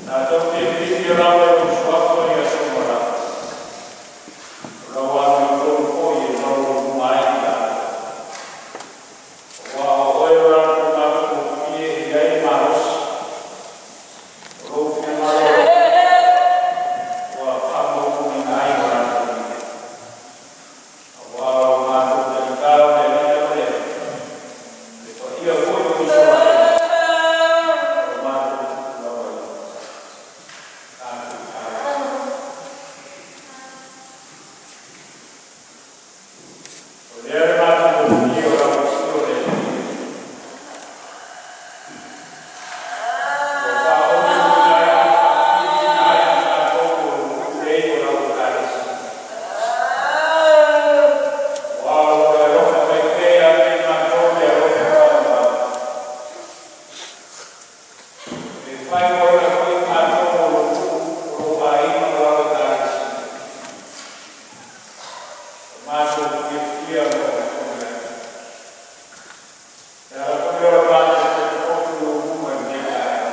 Tatou te fiafia lava i lou Suafa i aso uma lava, o lau amiotonu foi e maualuga ai i tatou. Aua o Oe o le latou matagofie e i ai le malosi, o lou finagalo alofa ua faamaualugaina ai o latou lima. Aua o lo matou Taita o le Alii ma le Atua, le paia foi o Isaraelu, o lo matou Tupu lava ia. Tatou tatalo. O lea le matagofie o lau ausio le Alii Iesu, ua faaoleoleina ai ma faafiafiaina ai i tatou o nuu lelei o lau Ekalesia. Aua o lo o e alofa mai pea ia te i matou i le alofa faavavau. E faaigoaina foi i matou o lou nuu, o lou aiga ma lau Ekalesia. O matou fiafia ma ogatotonu ai. E ala foi lea o le matou potopoto i ou luma i lenei taeao.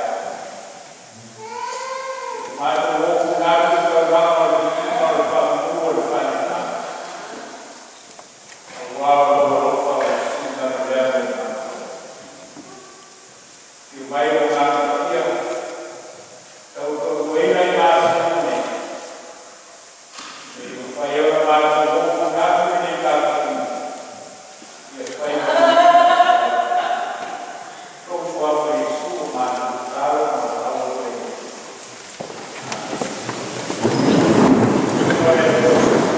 E matou ofu manatu i taulaga o le viiga o le faamanu o le faigata. Aua o lou alofa ua sili atu lea mo i matou. Afio mai lou Agaga Paia, tautoaluaina i masina nei, ina ia mafai ai ona matou ofu manatu i lenei tapuaiga, ia fai ma nisi. Lou Suafa Iesu o matou tatalo ma valaau atu ai nei. Amen.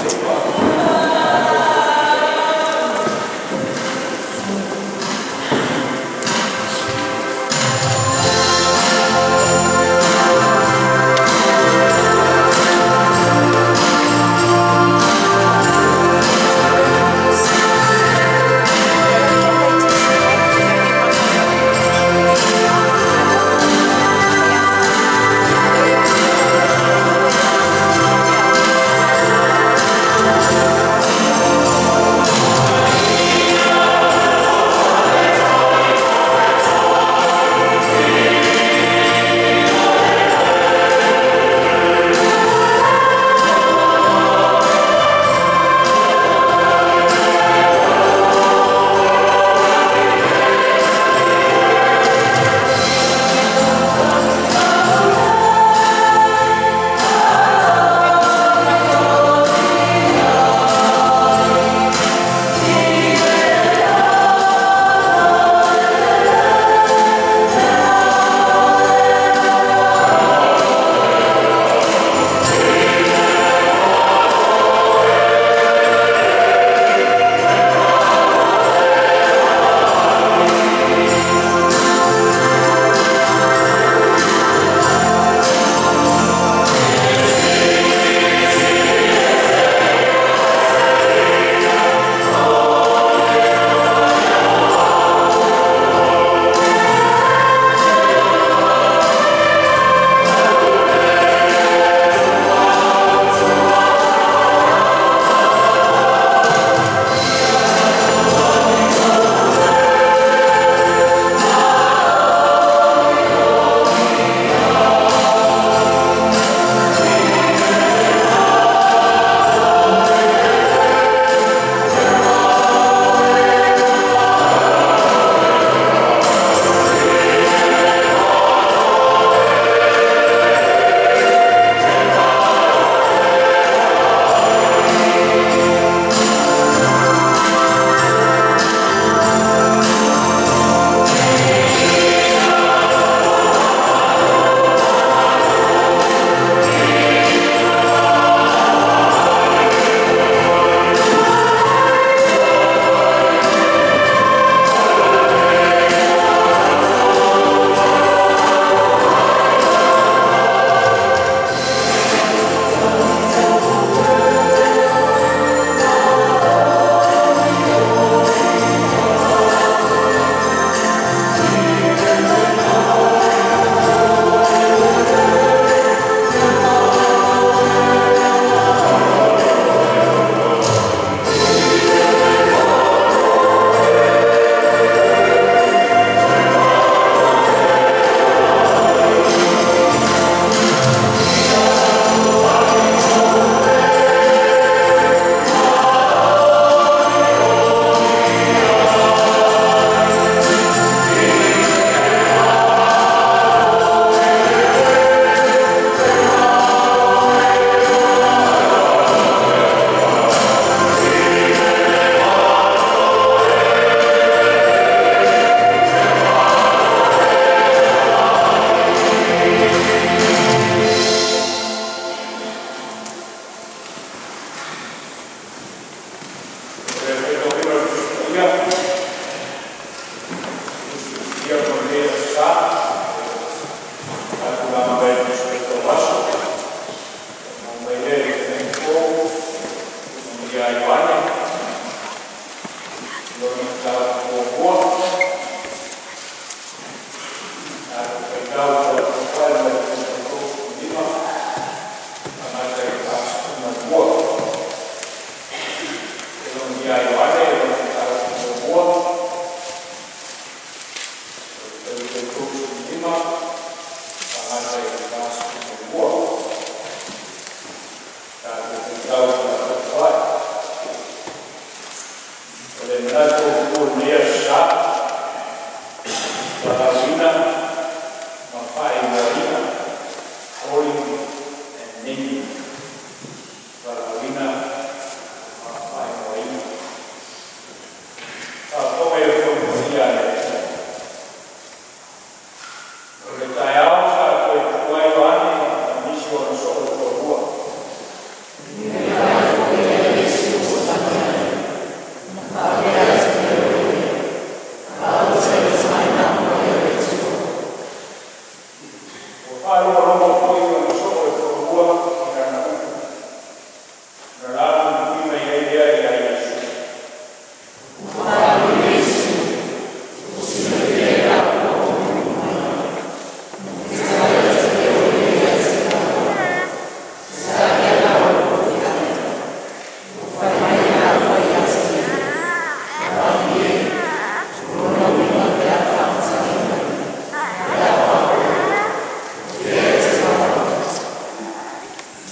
Faamanuia ia Ioane i lona mataupu muamua, o le 35 faagata i le 42. Tatou faitau felafolafoai. O le manatu o lenei aso sa, valaauina ma faaigoaina, calling and naming. Valaauina ma faaigoaina. Faafofoga i le Fono Paia a le Atua. O le taeao sa toe tu ai Ioane ma nisi o ona soo e toalua. Ua faalogologo foi ona soo e toalua i lana upu, ona la mulimuli mai ai lea ia Iesu.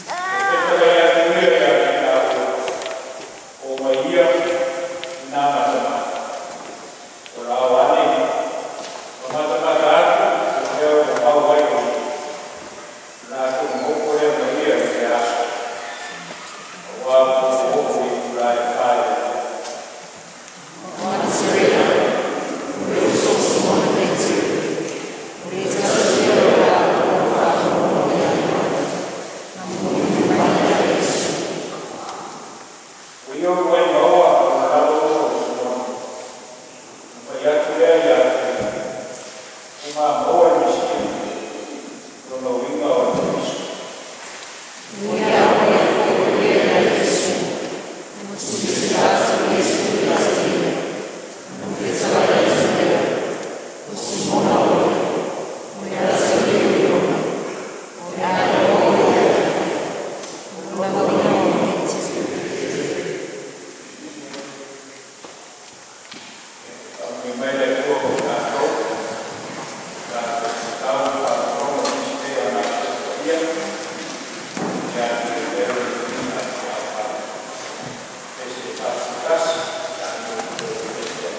E fetalai atu ia ia te taua, o mai ia i nā matamata. O lao ane, ma matamata atu o mea ua mau ai o ia. Latou nofo lea ma ia i le aso. Auā po o oo i tulaga e 4 i le afiafi. Ua ia uluai maua o na lalo uso o Simona. Na fai atu lea ia te ia, ua mamoa le Mesia, lona uiga o le Keriso. Faamanuia mai le Atua mo tatou, tatou tatau faalogologo i nisi nei o ana Aso Paia, ia te leo le uiga o 0 41, tatou toe pese ai.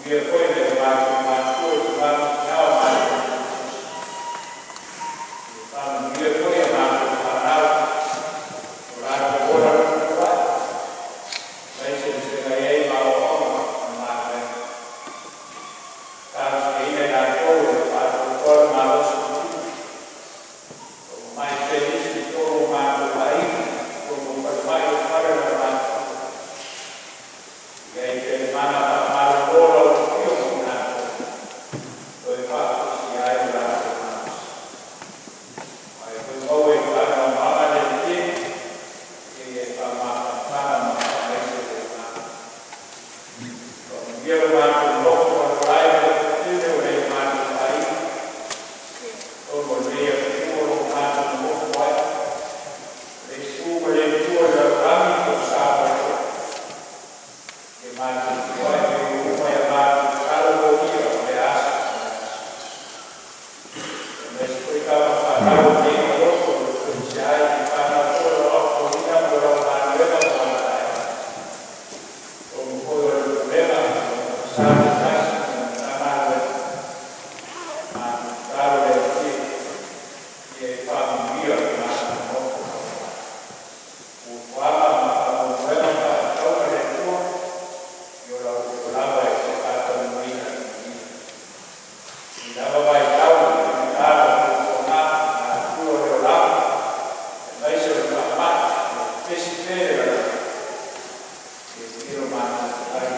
Manuia foi nai o matou matua i tama ma tina o matou tusi. Ia faamanuia foi a matou fanau o latou ola tutuai, aemaise le feagai ai ma aoaoga ma galuega. Talosiaina i latou o lo o faatoatoa le malosi o le tino, o mamai pea nisi i totonu o matou aiga, totonu o falemai o fale o le matou. I ai pea le mana faamalolo o lau afio mo i latou, toe faafoisia ai lo latou malosi. Ae foi maua i le faanoanoaga le Alii e, ia e faamafanafana ma faamaise le agaga. Faamanuia lo matou nofo alofai ma le toatele o nai o matou aiga, totonu o lenei atunuu o lo o matou nonofo ai, le itu ma le itu o le lalolagi po o Samoa foi. Ia matou tuai mai uma ia matou tatalo molia o lea aso ma lea aso. Aemaise foi tama fanau o lenei Maota o lo o toesea ai i fanau foi o lo o apoina mo lau galuega mo ana taeao. Totonu foi o le Pulega o sa taitasi ma le Matagaluega. Matou tatalo le Alii ia e faamanuia le matou nofo alofai. Fuafuaga ma faamoemoega ma faatauga le Atua, i o lau outou lava e te faataunuuina i manuia. I lava vaitau o le faigata o fuafuaga ma natura o le olaga, aemaise o le faamai, o lo o pepesi pea le lalolagi. Ia manuia lo matou feai.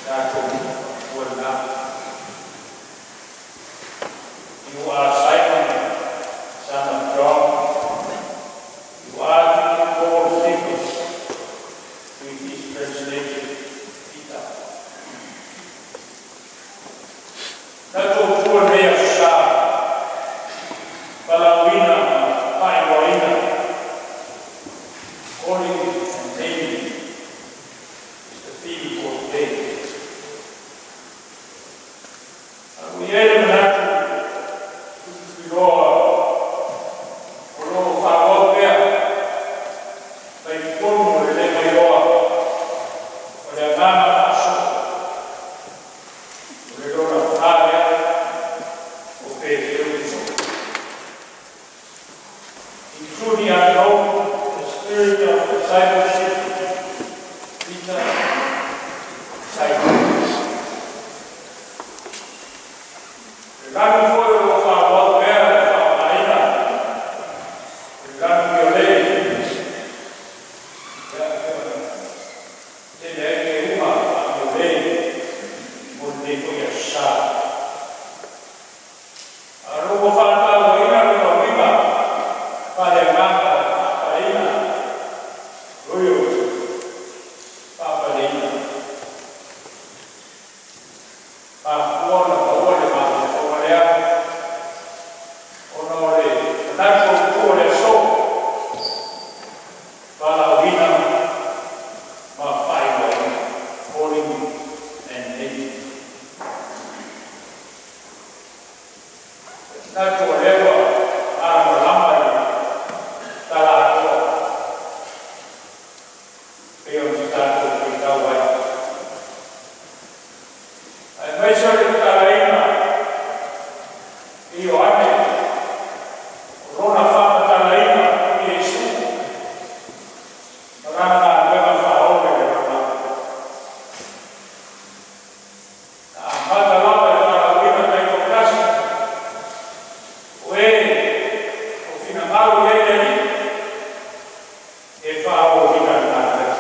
Tatou ua. You are Simon, son of John. You are to be called Cephas, which is translated Peter. Tatou tua nei aso sa, valaauina faaigoaina, calling and naming is the theme for today. Ua i ai le manatu tutuiloa o lo o faaauau pea mai totonu o le le mailoa o le agaga faasoo o le lona fa lea o Peteru. Into the unknown, the spirit of discipleship, Peter, disciple. Le lanu foi o lo faaauau pea le faaaogaina le lanu viole ia tele ai keuga faaviole mo lenei foi aso sa. A lo ua faatauaina lona uiga faaleagaga faapaleina loyalty faapaleina mafua ona maua le mafaufauga lea ona o le manatu autu o le aso valaauina ma faaigoaina, calling and naming. Manatu o lea ua malamalama i tala atoa pei ona se tatou faitau ai aemaise o le tatalaina i Ioane o lona faamatalaina i Iesu ma lana galuega faaole le lalolagi. Na amata lava i le valaauina taitoatasi o e o finagalo i ai le Alii e faaauauina le galuega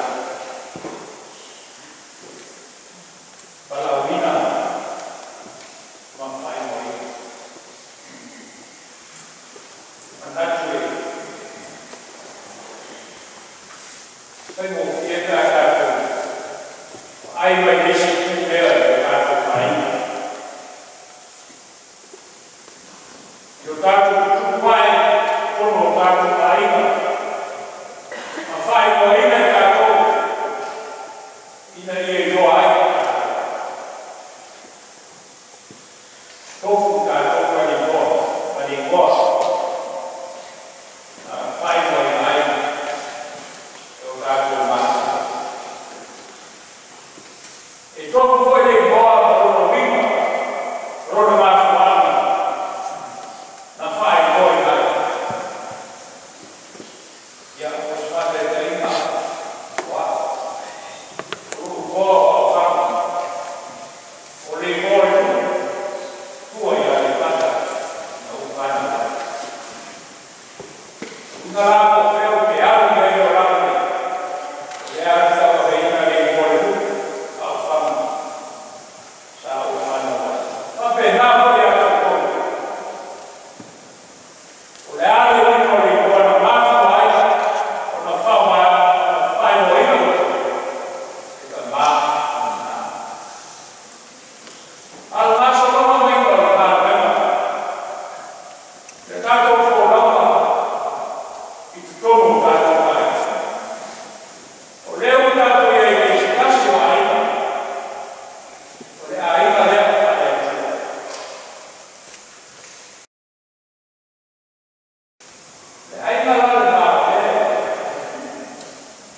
valaauina ma faaigoaina. Manatu e faigofie pe a tatou ai mai le isi itu lea i o tatou aiga. I o tatou tutupu ae totonu o tatou aiga ma faaigoaina i tatou ina ia iloa ai tofu tatou ma le igoa ma le igoa na faaigoaina ai e o tatou matua. E tofu foi le igoa ma lona uiga, lona mafuaaga na faaigoaina ai. Ia, o se faataitaiga ua o lou igoa o Aofaga, o le igoa i nuu tua i Aleipata na ou fanau ai. Uiga la po o fea ou te alu i ai le olaga nei, o lea lava e tauaveina le igoa i nuu Aofaga sa ou fanau ai. Faapena foi ia tatou. O le a le uiga o le igoa na mafua ai ona faaigoaina outou, e tamā ma lena. A o le gasologa maiga o le galuega, le tatou folauga i totonu o tatou aiga. O lea ua tatou i ai i se tasi o aiga, o le aiga lea faale-Atua. Le aiga la lena o lea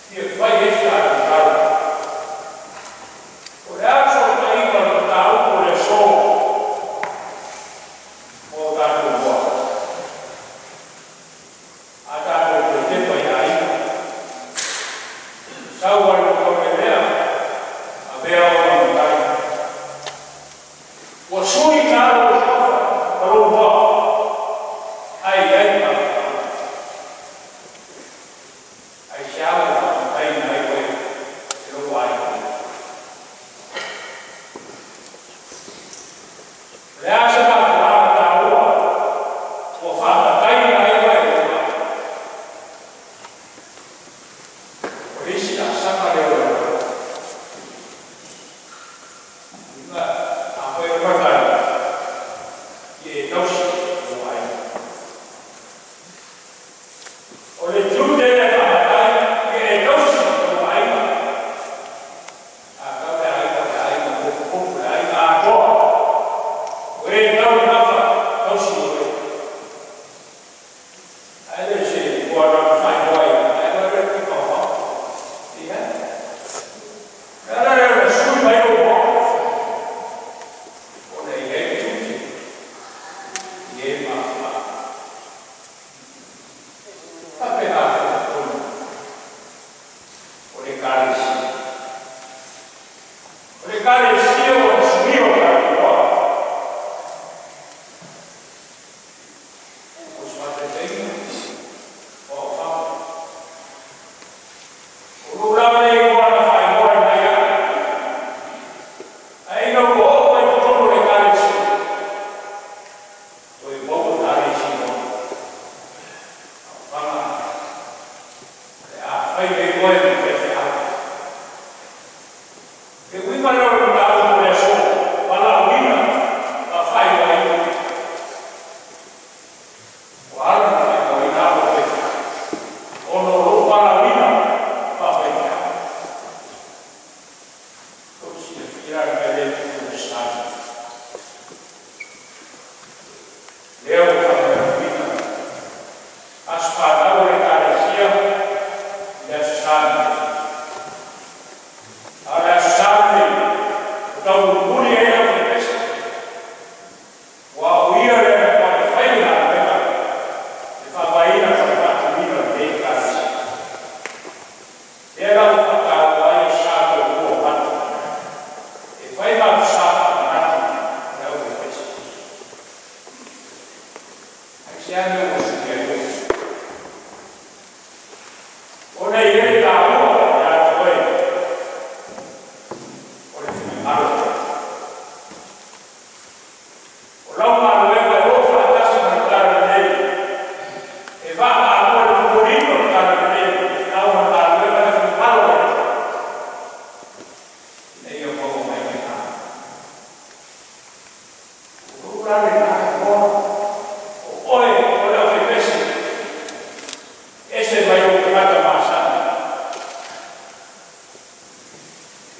fia fai ai se tatou tala. O le a fesootaiga o le mataupu o le aso mo tatou igoa. A tatou toe tepa i aiga, sau ai le lea avea ona matai. Ua sui na lou suafa ma lou igoa, ae i ai le mafuaaga. Aisea ua faamataiina ai oe e lou aiga? O le Ekalesia ua na suia o tatou igoa. O se faataitaiga, o aofaga. O lou lava lea igoa na faaigoaina ai au. Ae ina ua oo mai totonu o le Ekalesia, toe maua la le isi igoa. Aofaga, o le a fai ai oe ma faifeau. Le uiga lea o le mataupu o le aso, valaauina ma faaigoaina. Ua ala ona faaigoaina au e faifeau, ona o lou valaauina faa-faifeau. Tou te silafia le mea lea e tupu i le Sa. Lea ua faamauina aso fanau o le Ekalesia i le Aso Sa lenei. A o le Aso Sa lenei, ua taumulimuli ai le aufaipese. Ua o ia lea na matua fai le galuega le faavaeina ma le faatuina o lenei Ekalesia. Lea la ua faataua ai Aso Sa muamua o Mati e fai ma Aso Sa faamanatu o le aufaipese. Aisea mea ua sui ai oe? Ona e i ai le taua ia te oe o le finagalo o le Atua. O lau galuega e oo faatasi ma le Talalelei, e vaavaalua le momoliga o le Talalelei, le feau ma le galuega le finagalo o le Atua, ina ia maua mai le agaga. O lou la lena igoa, o oe o le aufaipese, ese mai ou tagata masani.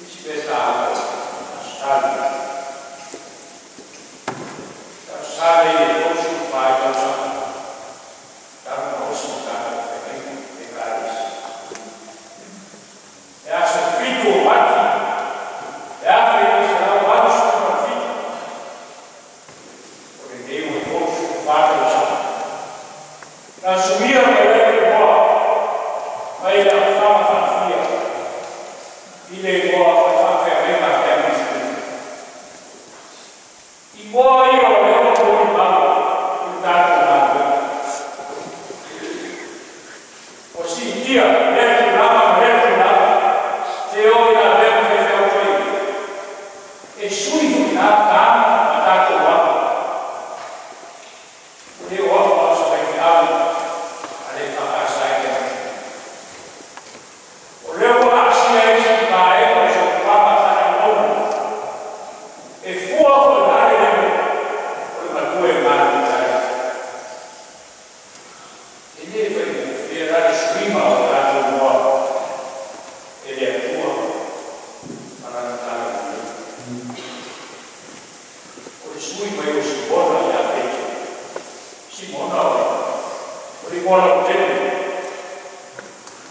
Isi mea taua, Aso Sa lenei. Aso Sa lenei e 34 ai tausaga talu ona osi ma tatou feagaiga Ekalesia. E aso 7 o Mati, e 1987, o lenei ua 34 tausaga. Na suia mai ai le igoa mai le aofaga faafia i le igoa o le faafeagaiga a Family Street. Igoa ia o lea ua molimau i le tatou galuega. Ua siitia lea tulaga ma lea tulaga, se oo ina avea ma faifeau toeaina. E sui foi na taga ma tatou aga. Ua le o au a o se faifeau a le EFKS i le aso. O lea ua aasia ai sina vaega o le soifuaga faaleauauna. E fua foi la le leo o le matua e galulue ai. E le faigofie la le suiga o tatou igoa e le Atua ma Lana Talalelei. O le sui mai o Simona ia Petero. Simona o le igoa lautele.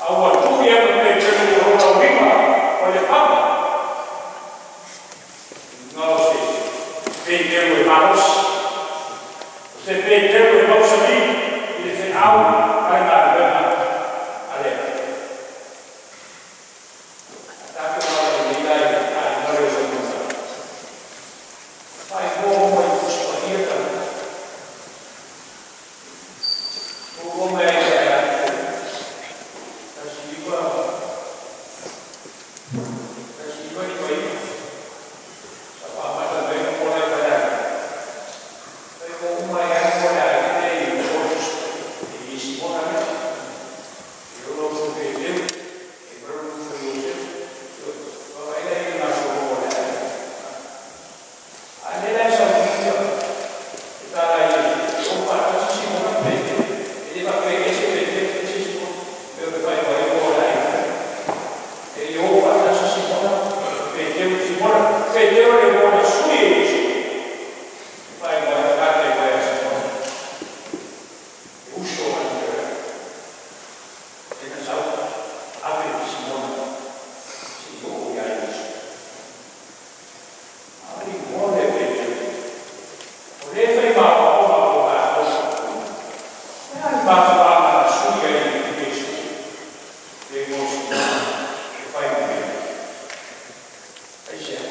A ua tuu ia ma Petero i lona uiga o le faga. Uiga o se Petero e malosi. O se Petero e mausali i le feau ma le galuega a le Atua. A tatou lava lenei la i le aiga lea o Solomona. Faaigoa uma i Tusi Paia tagata. Ua mai ai ia 1919, sa faamata mai ai mo lai faleaga. Faaigoa uma ai lava mo le aiga lea i igoa o Tusi Paia. E i Simona lea. I lona uso Petero, e ma lona uso Iosefe. Vaavaai la i le gasologa o le aiga. A lea la e saunia e tala i e o faatasi Simona ma Petero. E le faapea e ese Petero ese Simona. E o le faaigoa ai o le aiga. E i o faatasi Simona, Petero, Simona. Petero le igoa na sui e Iesu. E faaigoa ai tagata i ia Simona. E uso o Andrea. E na sau ave Simona. Se i oo ia Iesu. A o le igoa lea Petero. O lea e fai maoaoga mo tatou. O le a le mafuaaga na sui ai e Iesu le igoa o Simona e fai ma Petero? Aisea?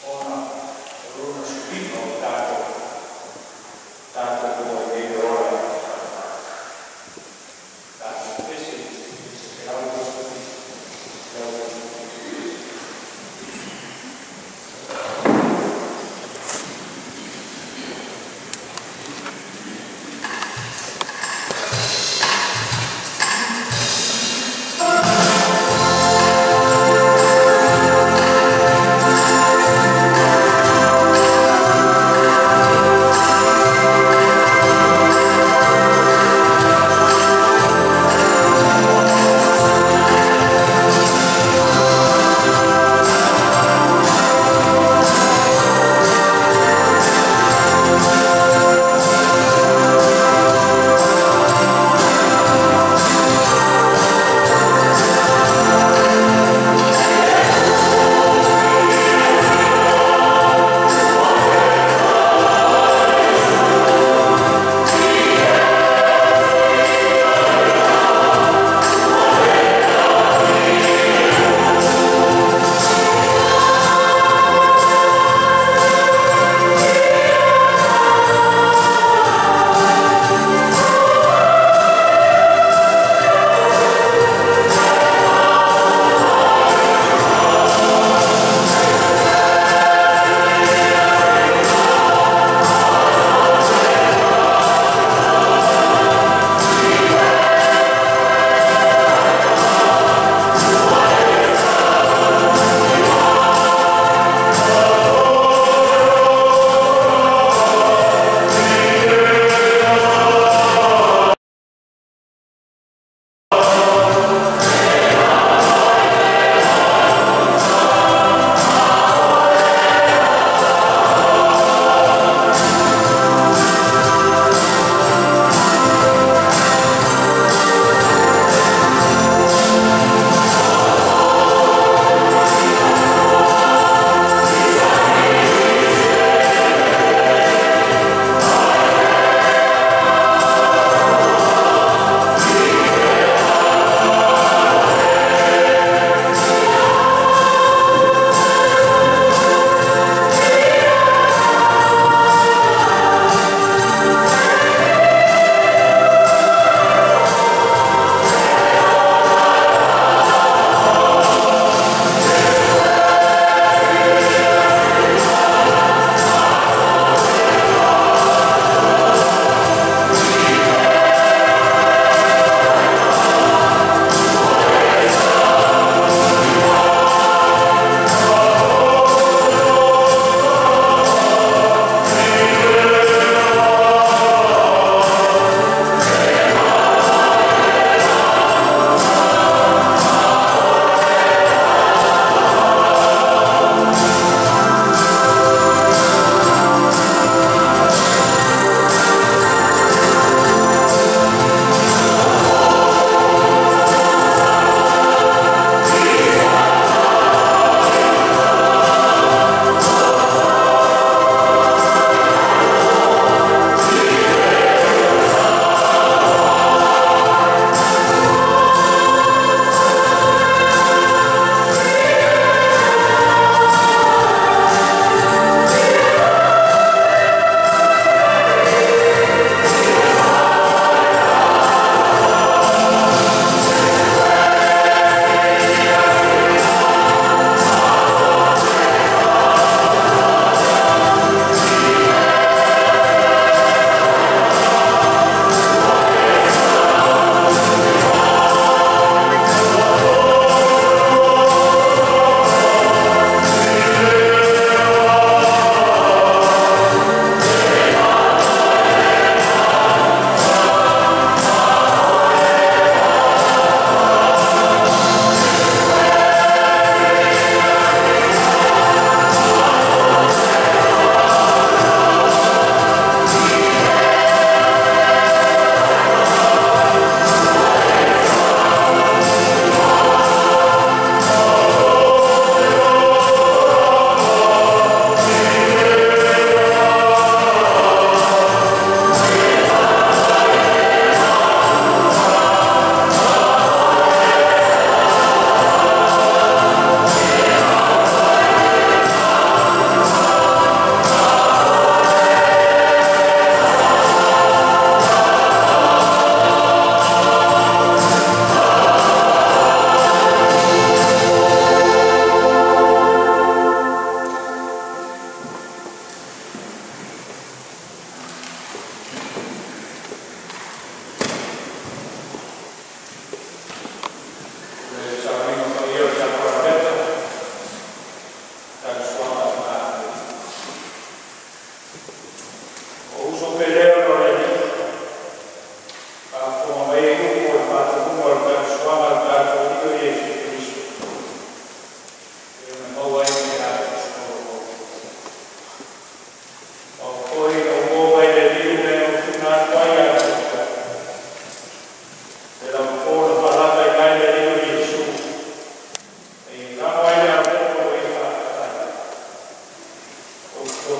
Ona, o lona suiga o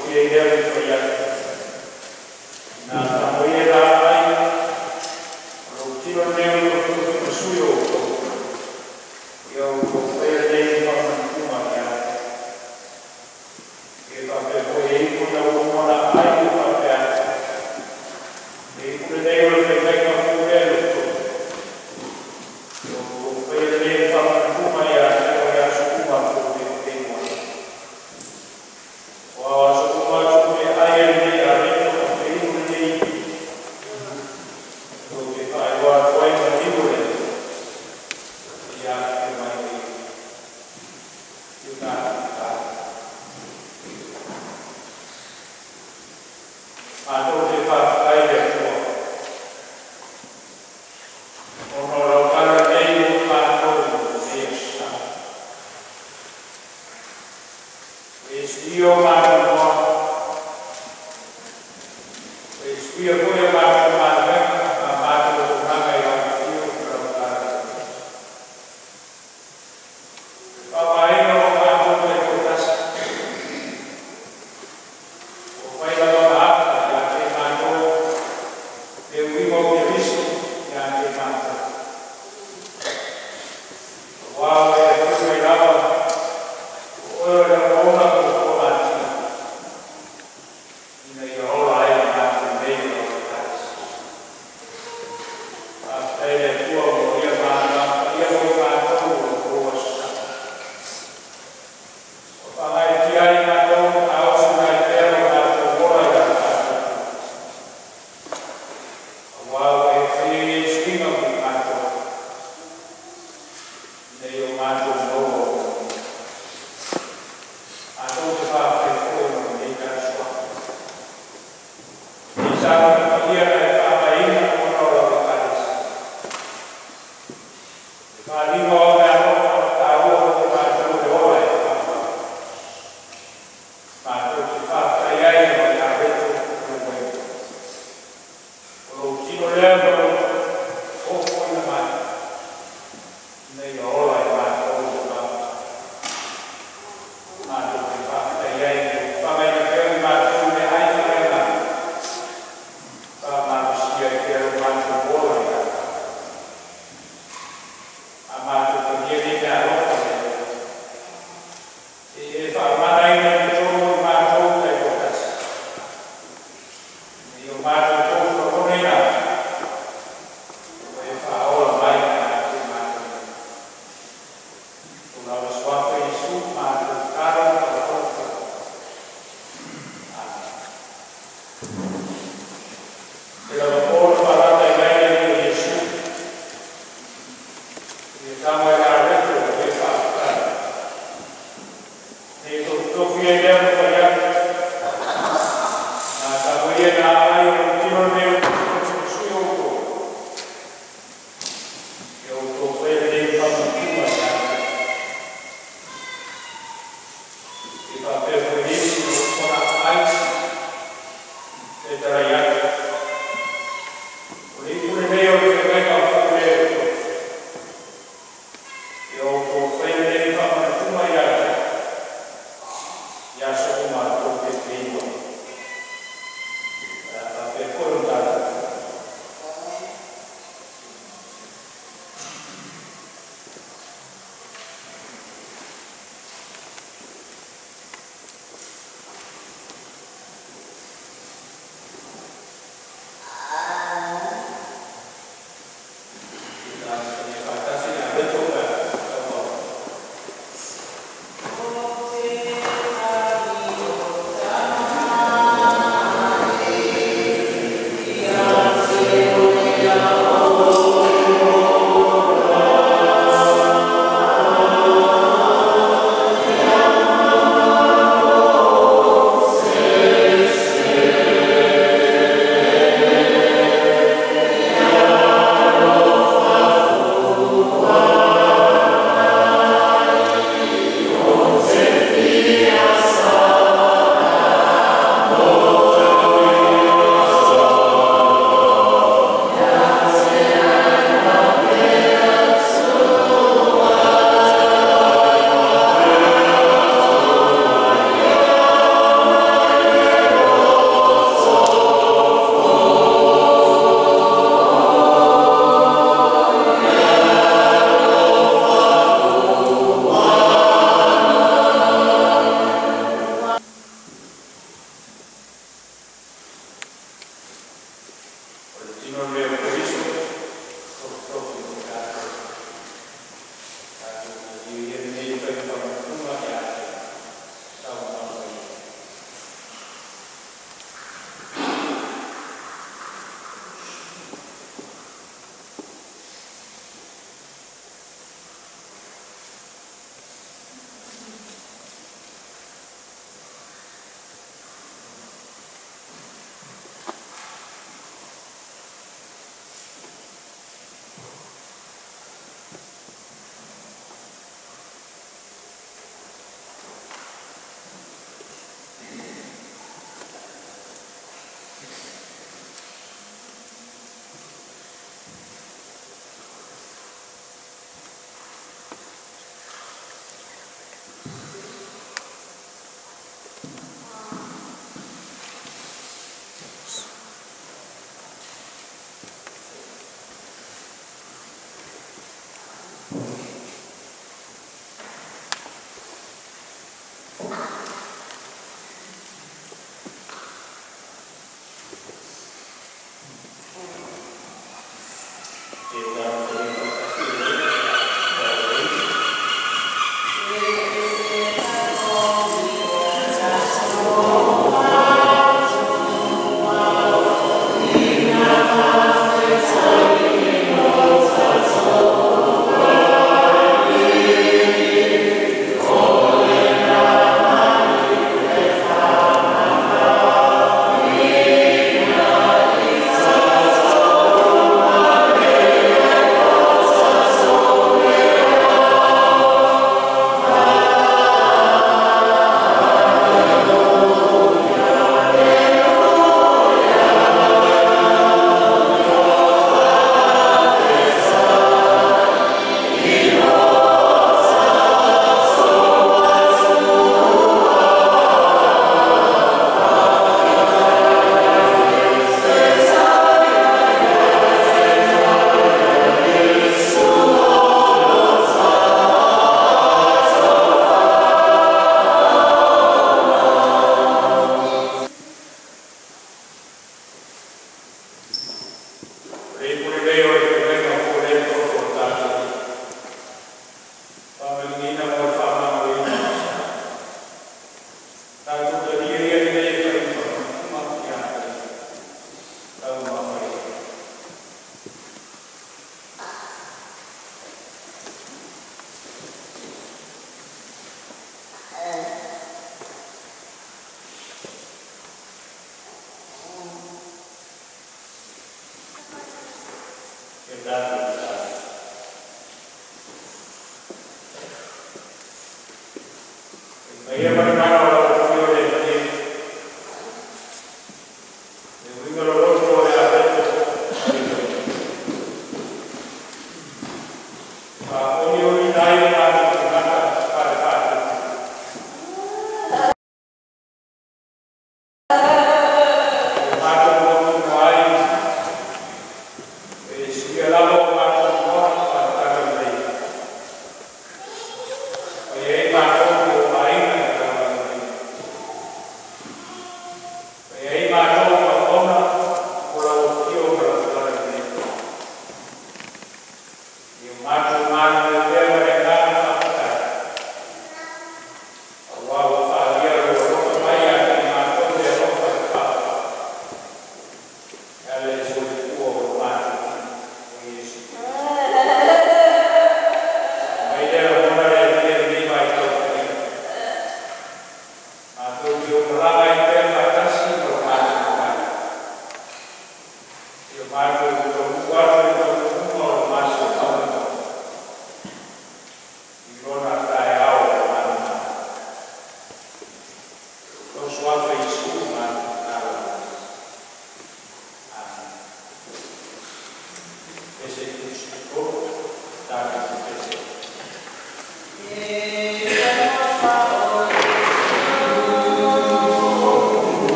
Tofia i lea le fai atu. Na tamoe e la ai, o lou tino lenei o le tofi ma sui o outou. Ia outou faia lenei faamanuiaga ia te. E faapea foi e iu ona ua uma ona ai ua faapea atu. E iu lenei o le faitaiga fou lea i le outou. Ia outou faia lenei faamanuiaga ia te oe i aso uma a tou te feiloai. O aso uma tou te ai ai lenei areto ma te inu lenei ivi. Tou te faailoa atu ai maliu o le Atua seia afifio mai o Ia. I o tatou tatalo. Matou te faafetai i le Atua, ona o lau tala lenei mo i matou i lenei aso Sa. Ua e suia o matou igoa, ua e suia foi a matou galuega ma a matou auaunaga i lau afio ma lau talalelei. Le faaaogaina o matou taitoatasi, ua fai lava ma ata ia te matou le uiga o Keriso ia te matou. Aua ua e afio mai lava, o oe o le auauna puapuagatino, ina ia ola ai le matou nei o lau Ekalesia. Faafetai i le Atua mo ia malamalama paia mo i matou o lo outou aso Sa. Ua faagaeetia ai matou ma taosi uma ai pea lo matou ola i lau faatuatua. Aua ua e faia ia suiga mo i matou, ina ia o matou maua ou manuia. Matou te faafetai foi mo lenei tala. Lenei saunoaga paia na e faavaeina ona o lau Ekalesia. Le faaaliga o au meaalofa taua mo i matou le ola e faavae. Matou te faafetai ai i lau areto ma lou vaivai. O lou tino lea ma lou ofoina mai, ina ia ola i matou le mafuta. Matou te faafetai ai i lou fagaina pea o i matou i meaai faaleagaga. Faamalosia ai pea lo matou ola i lau faatuatua. A matou talia nei meaalofa le Atua, se i e faamanaina i totonu o i matou taitoatasi. We are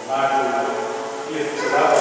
Matou fiafia lava.